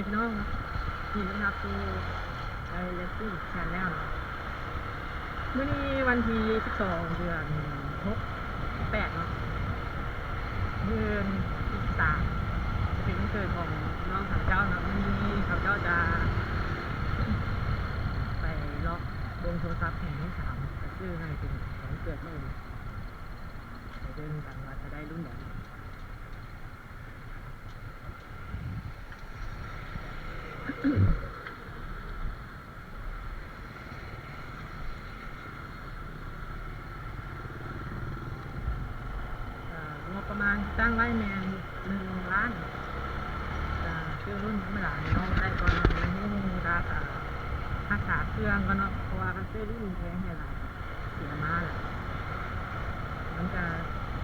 ພີ່ນ້ອງເນາະ ຍິນດີຕ້ອນຮັບສູ່ໄອເລດຊິງແຊນແນວເນາະ. ມື້ນີ້ວັນທີສິບສອງ ເດືອນຫົກ ແປດເນາະ ມື້ອື່ນທີສິບສາມ ຈະເປັນວັນເກີດຂອງນ້ອງຂ້າພະເຈົ້າເນາະ. ມື້ນີ້ຂ້າພະເຈົ້າຈະໄປເລາະເບິ່ງໂທລະສັບໃຫ້ນ້ອງສາວ ຈະຊື້ໃຫ້ເປັນຂອງວັນເກີດມື້ອື່ນ. ໄປເບິ່ງກັນວ່າຈະໄດ້ລຸ້ນໃດ. ອ່າ ງົບປະມານທີ່ຕັ້ງໄວ້ແມ່ນໜຶ່ງລ້ານ. ກະຊື້ລຸ້ນທຳມະດາໃຫ້ນ້ອງໄດ້ກ່ອນເນາະ ໃຫ້ຮູ້ລາຄາ ຮັກສາເຄື່ອງກ່ອນເນາະ ເພາະວ່າຄັນຊື້ລຸ້ນແພງໃຫ້ຫຼາຍ ເສຍມາລະ ມັນກະ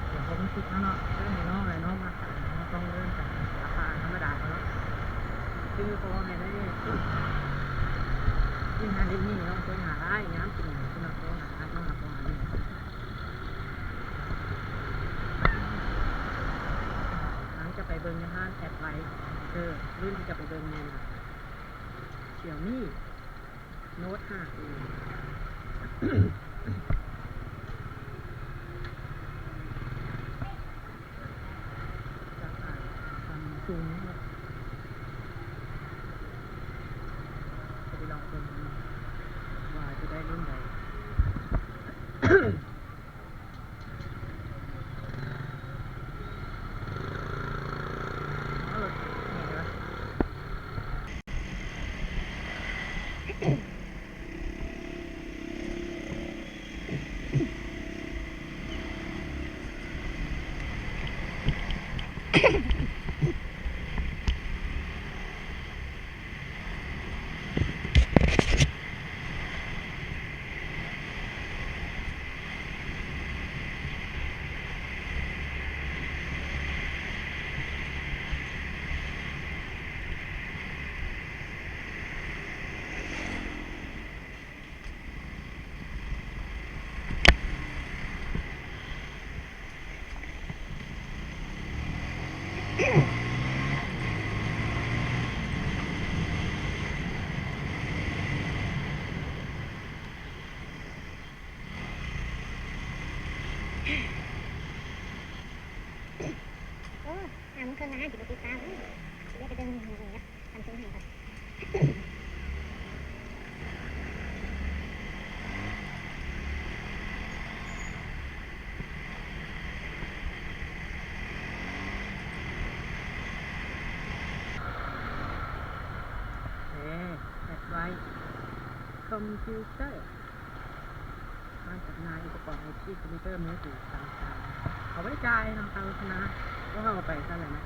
ເສຍຄວາມຮູ້ສຶກເຮົາເນາະ. ເລີ່ມໃຫ້ນ້ອງແລ້ວ ນ້ອງມາຂາຍ ເຮົາຕ້ອງເລີ່ມຈາກລາຄາທຳມະດາກ່ອນເນາະ. ຊື້ພໍໃຫ້ໄດ້ ຊື້ຫາໄດ້ນີ້ເນາະ ໂທຫາອ້າຍຍາມເປັນຫຍັງ ເນາະ ໂທຫາອ້າຍ ໂທຫາພໍ່ຫາແມ່. ຫຼັງຈາກໄປເບິ່ງໃນຮ້ານແອັດໄວ ເອີ ລຸ້ນທີ່ຈະໄປເບິ່ງແມ່ນ Xiaomi Note ຫ້າ ຈາກ Samsung ເນາະ. ຈະໄປລອງເບິ່ງວ່າຈະໄດ້ລຸ້ນໃດ. ໂອ້ ຫ້າໂມງເຄິ່ງລະ ຫ້າສິບບໍ່ຕິດຕາມ ຊິໄດ້ໄປເບິ່ງ Samsung ໃຫ້ກ່ອນ. ເອີ ແອັດໄວ ຄອມພິວເຕີ ຮ້ານຈຳໜ່າຍອຸປະກອນໄອທີ ຄອມພິວເຕີ ມືຖືຕ່າງໆ. ເຂົາບໍ່ໄດ້ຈ່າຍເນາະ ຄ່າໂຄສະນາ ພວກເຮົາເອົາໄປຊັ້ນແຫຼະນະ.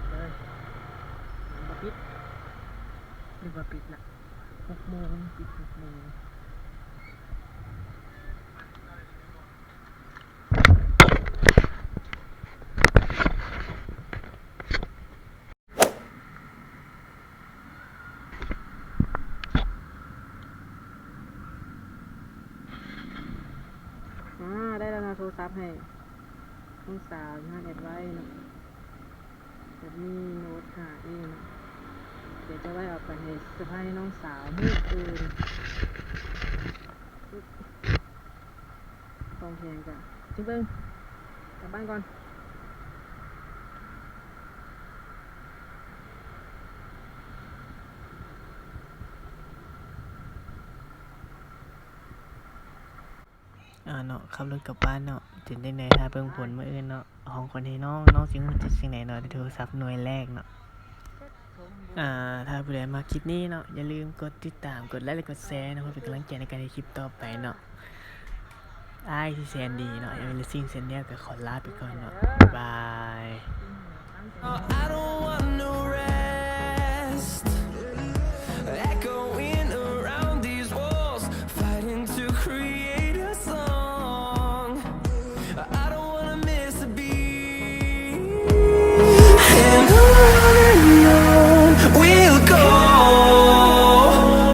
ເອີຍ ຍັງບໍ່ປິດ ນຶກວ່າປິດລະ ຫົກໂມງ ປິດຫົກໂມງ. ອາ ໄດ້ແລ້ວເນາະ ໂທລະສັບໃຫ້ນ້ອງສາວຢູ່ຮ້ານແອັດໄວເນາະ ແບບນີ້ ໂນດຫ້າເອເນາະ. ດຽວຈະໄວ້ເອົາໄປໃຫ້ເຊີໄພນ້ອງສາວມື້ອື່ນ. ຂອງແພງກະຊິເບິ່ງ ກັບບ້ານກ່ອນ. ອາ ເນາະ ຂັບລົດກັບບ້ານເນາະ ເປັນຈັ່ງໃດ ຖ້າເບິ່ງຜົນມື້ອື່ນເນາະ ຂອງຂວັນໃຫ້ນ້ອງ ນ້ອງຊິຮູ້ສຶກຈັ່ງໃດເນາະ ໄດ້ໂທລະສັບໜ່ວຍແລກເນາະ. ອາ ຖ້າຜູ້ໃດມັກຄລິບນີ້ເນາະ ຢ່າລືມກົດຕິດຕາມ ກົດໄລ ແລະ ກົດແຊເນາະ ເພື່ອເປັນກຳລັງໃຈໃນການເຮັດຄລິບຕໍ່ໄປເນາະ. ອ້າຍທີ່ແສນດີເນາະ Amazing Channel ກໍຂໍລາໄປກ່ອນເນາະ ບາຍ.